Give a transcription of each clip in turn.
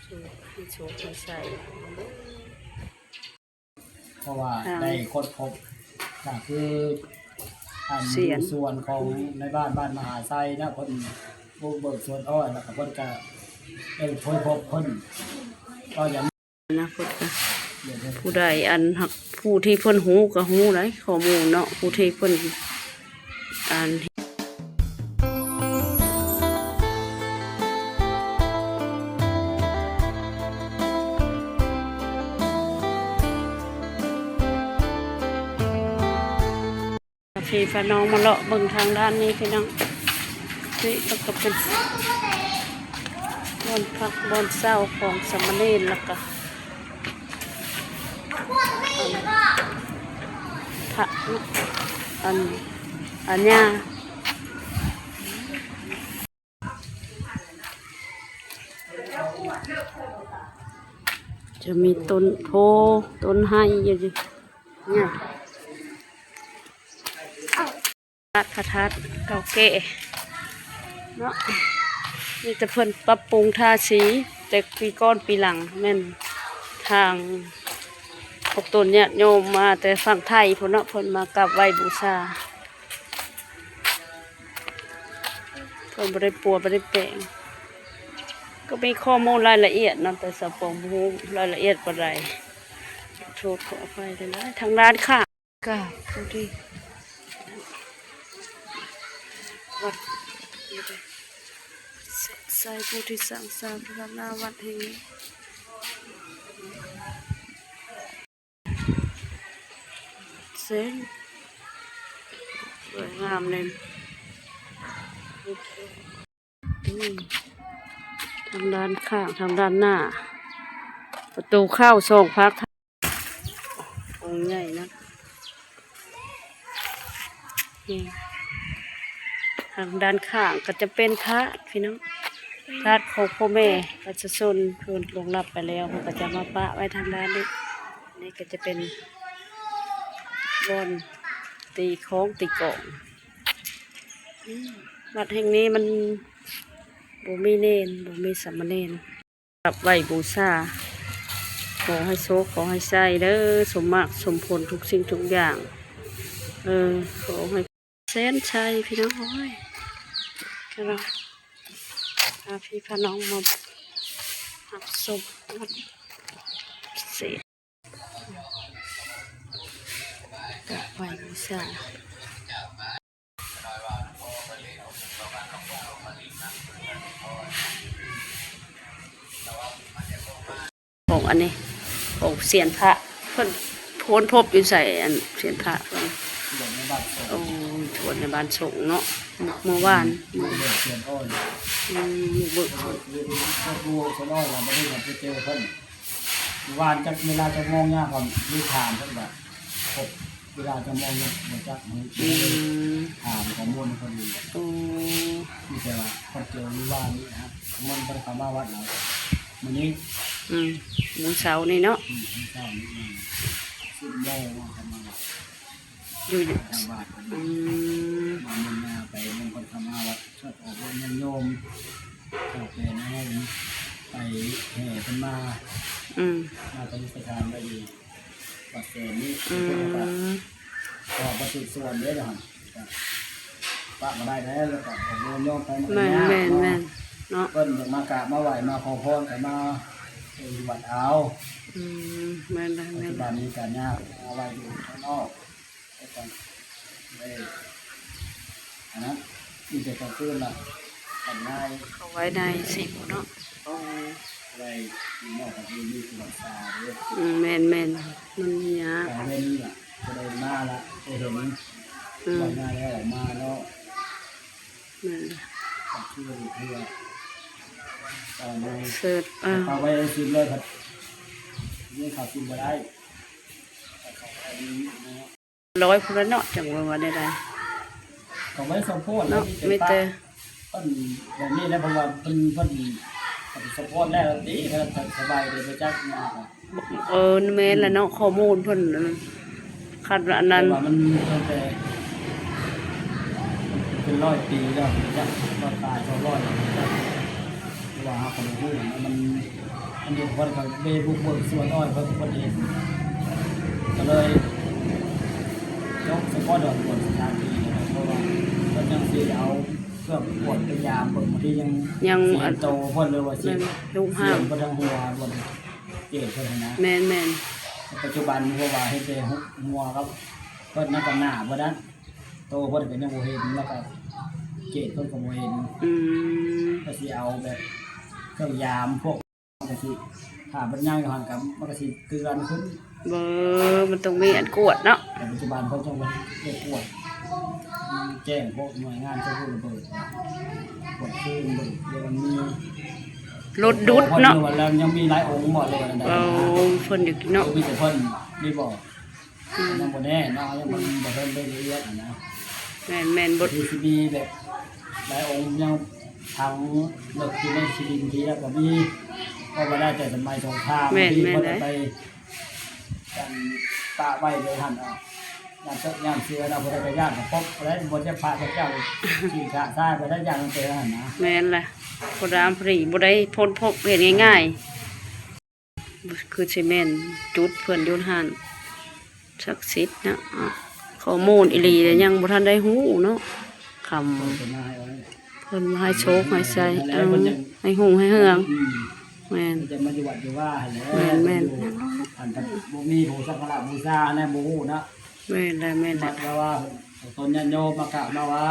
ໃຫ້ໂຊກໃຫ້ໄຊ ເພາະວ່າ ອ່າ ໄດ້ຄົ້ນພົບ ກໍຄືອັນ ສຽນ ຢູ່ສ່ວນຂອງນາຍບ້ານບ້ານມະຫາໄຊນະ ເພິ່ນບຸກເບີກສວນອ້ອຍ ແລ້ວກໍເພິ່ນກໍໄດ້ຄົ້ນພົບເພິ່ນ ກໍຢ່າງ ນະ ເພິ່ນກໍ ເອີ ຜູ້ໃດອັນ ຫາກຜູ້ທີ່ເພິ່ນຮູ້ກໍຮູ້ໄດ໋ ຂໍ້ມູນເນາະ ຜູ້ທີ່ເພິ່ນ ອັນ ພາພີ່ພານ້ອງມາເລາະເບິ່ງທາງດ້ານນີ້ພີ່ນ້ອງ ນີ້ກໍເປັນບ່ອນພັກບ່ອນເຊົາຂອງສາມະເນນ ແລ້ວກໍ ພະ ອັນ ອາຍາ ຈະມີຕົ້ນໂພ ຕົ້ນໄຮຢູ່ນີ້ ພະທາດ ພະທາດເກົ່າແກ່ເນາະ ມີແຕ່ເພິ່ນປັບປຸງທາສີ ແຕ່ປີກ່ອນປີຫຼັງແມ່ນທາງພວກຕົນຍາດໂຍມມາແຕ່ຝັ່ງໄທພຸ້ນເນາະ ເພິ່ນມາກາບໄຫວ້ບູຊາ ເພິ່ນບໍ່ໄດ້ປົວບໍ່ໄດ້ແປງ ກໍມີຂໍ້ມູນລາຍລະອຽດເນາະ ແຕ່ສາວປອງບໍ່ຮູ້ລາຍລະອຽດປານໃດ ໂທດຂໍອະໄພຫຼາຍໆ ທາງດ້ານຂ້າງ ກາບຜູ້ທີ່ ວັດ ໃສ່ຜູ້ທີ່ສ້າງສາສະໜາວັດແຫ່ງນີ້ ແສງ ສວຍງາມເລີຍ ອືມ ທາງດ້ານຂ້າງ ທາງດ້ານໜ້າ ປະຕູເຂົ້າສອງພາກ ອົງໃຫຍ່ນະ ນີ້ ທາງດ້ານຂ້າງກໍຈະເປັນພະພີ່ນ້ອງ ທາດຂອງພໍ່ແມ່ປະຊາຊົນເພິ່ນລ່ວງລັບໄປແລ້ວ ເພິ່ນກໍຈະມາປະໄວ້ທາງດ້ານນີ້ ນີ້ກໍຈະເປັນບ່ອນຕີຄ້ອງຕີກອງ ອືມ ວັດແຫ່ງນີ້ມັນບໍ່ມີເນນ ບໍ່ມີສາມະເນນ ກັບໄຫວ້ບູຊາ ຂໍໃຫ້ໂຊກ ຂໍໃຫ້ໄຊເດີ ສົມໝາກສົມຜົນທຸກສິ່ງທຸກຢ່າງ ເອີ ຂໍໃຫ້ແສນໄຊພີ່ນ້ອງເອີຍ ກະລະ ພາພີ່ພານ້ອງມາຮັບຊົມວັດເສດ ກາບໄຫວ້ບູຊາ ຂອງອັນນີ້ ຂອງສຽນພະ ເພິ່ນຄົ້ນພົບຢູ່ໃສ ອັນສຽນພະເພິ່ນ? ໂອ້ ທວດໃນບ້ານສົງເນາະ ເມື່ອວານ ອືມ ບຸກເບີກສວນອ້ອຍ ອືມ ບຸກເບີກສວນ ເອີ ສວນອ້ອຍ ລະບໍ່ໄດ້ໄປເຈີເພິ່ນ ວານຈັກເວລາຈັກໂມງຍາມ ເພິ່ນໄດ້ຖາມເພິ່ນວ່າ ຄົບເວລາຈັກໂມງຍາມ ບໍ່ຈັກ ອືມ ຖາມຂໍ້ມູນເພິ່ນນີ້ແຫຼະ ໂອ້ ມີແຕ່ວ່າເພິ່ນເຈີມື້ວານນີ້ນະ ເພິ່ນບໍ່ໄດ້ເຂົ້າມາວັດເຮົາ ມື້ນີ້ ອືມ ມື້ເຊົ້ານີ້ເນາະ ອືມ ມື້ເຊົ້ານີ້ ອືມ ສິບໂມງເພິ່ນມາວັດ ຢູ່ ທາງບ້ານເພິ່ນ ອືມ ມາມຸນຍາໄປ ເພິ່ນກໍເຂົ້າມາວັດ ຊວດອອກຍາດໂຍມ ເຖົ້າແກ່ນາຍໂຮມ ໄປແຫ່ເພິ່ນມາ ອືມ ມາປະດິດສະຖານໄວ້ຢູ່ວັດແສນນີ້ ອືມ ເພິ່ນກໍ ເພາະວ່າບໍ່ຖືກສ່ວນເດ້ ເຈົ້າຫັ້ນ ກະປະບໍ່ໄດ້ແລ້ວ ແລ້ວກໍຍາດໂຍມໄປ ມັນກໍຍາກເນາະ ແມ່ນໆໆ ເນາະ ເພິ່ນຢາກມາກາບມາໄຫວ້ ມາຂໍພອນ ກໍມາຢູ່ວັດເອົາ ອືມ ແມ່ນໆໆ ປັດຈຸບັນນີ້ກໍຍາກ ມາໄຫວ້ຢູ່ຂ້າງນອກ ແລ້ວກໍໄດ້ ອັນນັ້ນ ມີແຕ່ກາງຄືນລະ ກັນງ່າຍ ເຂົາໄວ້ໃນສິບເນາະ ເອົາໄວ້ນອກກໍຄືມີຜູ້ຮັກສາເດ້ ອືມ ແມ່ນໆ ມັນຍາກ ກາງເວັນນີ້ລະ ບໍ່ໄດ້ມາລະ ໄດ້ເຫັນ ອືມ ວ່າມາແລ້ວອອກມາເນາະ ແມ່ນ ກາງຄືນເທື່ອ ເອົາໄວ້ ເສີດ ເອີ ເອົາໄວ້ໃນສິບເລີຍ ຄັນນີ້ເຂົ້າສິບບໍ່ໄດ້ ແຕ່ເຂົາກໍມີເນາະ ຮ້ອຍພຸ້ນລະເນາະ ຈັ່ງວ່າ ວ່າແນວໃດ ກໍບໍ່ໄດ້ສຳໂພດນະ ເນາະ ມີແຕ່ ມີແຕ່ ເພິ່ນແບບນີ້ແຫຼະ ເພາະວ່າເພິ່ນ ເພິ່ນສຳໂພດແລ້ວຕິ ເພິ່ນສະບາຍດີ ບໍ່ຈັກຫຍັງ ເອີ ແມ່ນລະເນາະ ຂໍ້ມູນເພິ່ນ ຄັນວ່າອັນນັ້ນ ແຕ່ວ່າມັນຕັ້ງແຕ່ເປັນຮ້ອຍປີແລ້ວ ຈັກຮ້ອຍປາຍ ສອງຮ້ອຍແລ້ວ ຈັກ ເຮົາກໍບໍ່ຮູ້ນະ ມັນ ອັນນີ້ເພິ່ນກໍໄດ້ບຸກເບີກສວນອ້ອຍເພິ່ນ ເພິ່ນເອງ ກໍເລີຍຈົບສະເພາະດອນບວນສະຖານທີ່ນີ້ນະ ເພາະວ່າເພິ່ນຍັງຊິເອົາເຄື່ອງກວດໄປຢາມເບິ່ງ ບາງທີຍັງ ຍັງ ຊິເຫັນໂຕເພິ່ນ ຫຼືວ່າຊິ ແມ່ນ ເຫັນເພິ່ນທາງຫົວ ບ່ອນເກດເພິ່ນຫັ້ນນະ ແມ່ນໆ ປັດຈຸບັນເພາະວ່າເຫັນແຕ່ຫົວກັບເພິ່ນນະ ກັບໜ້າເພິ່ນນະ ໂຕເພິ່ນກໍຍັງບໍ່ເຫັນ ແລ້ວກໍເກດເພິ່ນກໍບໍ່ເຫັນ ອືມ ກໍຊິເອົາແບບເຄື່ອງຢາມພວກ ມັນກໍຊິ ຖ້າມັນຍັງຢູ່ຫັ້ນກໍ ມັນກໍຊິເຕືອນຂຶ້ນ ເອີ ມັນຕ້ອງມີອັນກວດເນາະ ແຕ່ປັດຈຸບັນເພິ່ນຍັງບໍ່ໄດ້ກວດ ແຈ້ງພວກໜ່ວຍງານເຈົ້າຜູ້ລະເບີດ ກວດຄືນເບິ່ງ ແລ້ວມັນມີລົດດຸດເນາະ ເພິ່ນວ່າແລ້ວຍັງມີຫຼາຍອົງບໍ່ ຫຼືວ່າແນວໃດ ໂອ້ ເພິ່ນຢູ່ເນາະ ມີແຕ່ເພິ່ນ ມີບໍ່ ອືມ ຍັງບໍ່ແນ່ເນາະ ຍັງບໍ່ ອືມ ບໍ່ທັນໄດ້ລະອຽດຫັ້ນນະ ແມ່ນໆ ບໍ່ ຄືຊິມີແບບຫຼາຍອົງຍັງຝັງເລິກຢູ່ໃນທີ່ດິນທີ່ ແລ້ວກໍມີ ກໍບໍ່ໄດ້ແຕ່ສະໄໝສົງຄາມ ແມ່ນໆ ທີ່ເພິ່ນໄດ້ໄປ ກັນປະໄວ້ເລີຍຫັ້ນເນາະ ຍາມເສິກຍາມເສືອເນາະ ຜູ້ໃດກໍຢ້ານກໍປົກ ຜູ້ໃດບໍ່ຈັກພະຈັກເຈົ້າ ຂີ້ຂະຊາຍ ຜູ້ໃດຢ້ານແຕ່ຫັ້ນນະ ແມ່ນລະ ຜູ້ດາມຜູ້ນີ້ບໍ່ໄດ້ຄົ້ນພົບເຫັນງ່າຍໆ ຄືຊິແມ່ນຈຸດເພິ່ນຢູ່ຫັ້ນ ສັກສິດເນາະ ຂໍ້ມູນອີ່ຫຼີແລ້ວຍັງບໍ່ທັນໄດ້ຮູ້ເນາະ ຄຳ ເພິ່ນມາໃຫ້ໂຊກໃຫ້ໄຊ ເອີ ໃຫ້ຮຸ່ງໃຫ້ເຮືອງ ອືມ ແມ່ນ ຈະມາຢູ່ວັດຢູ່ວາຫັ້ນແຫຼະ ແມ່ນໆ ອັນບໍ່ມີຜູ້ສັກກາລະບູຊາແນວບໍ່ຮູ້ເນາະ ແມ່ນແຫຼະ ແມ່ນແຫຼະ ວັດວາ ຕົນຍາດໂຍມມາກາບມາໄຫວ້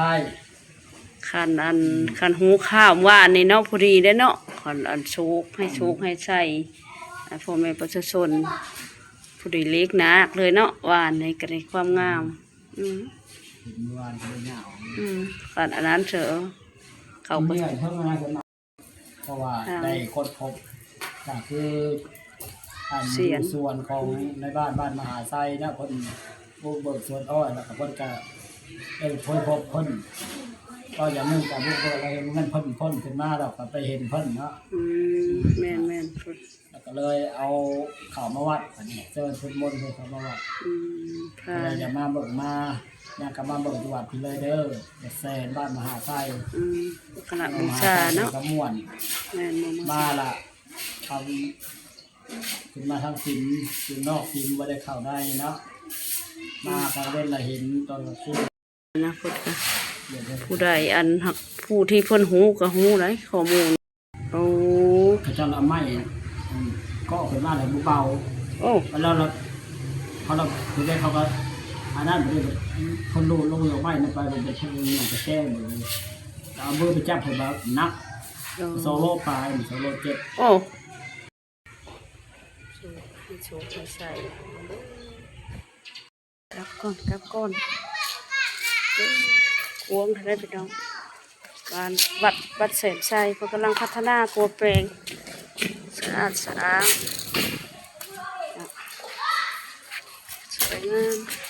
ຄັນອັນ ອືມ ຄັນຮູ້ຂ່າວວານນີ້ເນາະ ພໍດີເດ້ເນາະ ຄັນອັນໂຊກ ໃຫ້ໂຊກໃຫ້ໄຊ ອືມ ໃຫ້ພໍ່ແມ່ປະຊາຊົນ ຜູ້ໃດເລກນາກເລີຍເນາະ ວານນີ້ກໍໄດ້ຄວາມງາມ ອືມ ເຫັນວານກໍໄດ້ຍາວ ອືມ ປານອັນນັ້ນເທື່ອ ເຂົາກໍ ເພາະວ່າໄດ້ຄົ້ນພົບ ກໍຄືອັນຢູ່ສວນຂອງໃນບ້ານ ບ້ານມະຫາໄຊນະ ເພິ່ນບຸກເບີກສວນອ້ອຍ ແລ້ວກໍເພິ່ນກໍໄດ້ຄົ້ນພົບເພິ່ນ ກໍຢ່າງໜຶ່ງກໍບຸກເບີກ ແລ້ວເຫັນເງິນເພິ່ນຄົ້ນຂຶ້ນມາ ແລ້ວກໍໄປເຫັນເພິ່ນເນາະ ອືມ ແມ່ນໆ ແລ້ວກໍເລີຍເອົາເຂົ້າມາວັດ ອັນນີ້ເຊີນພຸດມົນເພິ່ນເຂົ້າມາວັດ ອືມ ກໍເລີຍຢາກມາເບິ່ງມາ ຢາກກັບມາເບິ່ງຢູ່ວັດພີ້ເລີຍເດີ ແສນບ້ານມະຫາໄຊ ອືມ ສັກກາລະບູຊາເນາະ ກໍມ່ວນ ແມ່ນ ມາລະ ທຳ ຂຶ້ນມາທາງສິມ ຢູ່ນອກສິມ ບໍ່ໄດ້ເຂົ້າໃນເນາະ ມາກາງເວັນລະເຫັນ ຕອນກາງຄືນ ນະ ຜູ້ໃດອັນ ຫາກຜູ້ທີ່ເພິ່ນຮູ້ກໍຮູ້ໄດ໋ ຂໍ້ມູນ ໂອ້ ເຂົາເຈົ້າລະເອົາໄມ້ ອັນ ເກາະຂຶ້ນມາແລ້ວບໍ່ເບົາ ໂອ້ ແລ້ວລະ ເຂົາລະ ຜູ້ໃດເຂົາກໍ ອັນນັ້ນ ເພິ່ນໂລດລົງ ເອົາໄມ້ນັ້ນໄປ ເພິ່ນເປັນເພິ່ນຍັງກະແຊງເບິ່ງ ເອົາມືໄປຈັບ ເພິ່ນວ່າໜັກ ໂອ້ ສອງໂລປາຍ ສອງໂລເຈັດ ໂອ້ ໃຫ້ໂຊກໃຫ້ໄຊ ກັບກ່ອນ ກັບກ່ອນ ກວາງເທົ່າໃດພີ່ນ້ອງ ບ້ານວັດ ວັດແສນໄຊ ເພິ່ນກຳລັງພັດທະນາປົວແປງ ສະອາດສະອ້າງ ສວຍງາມ.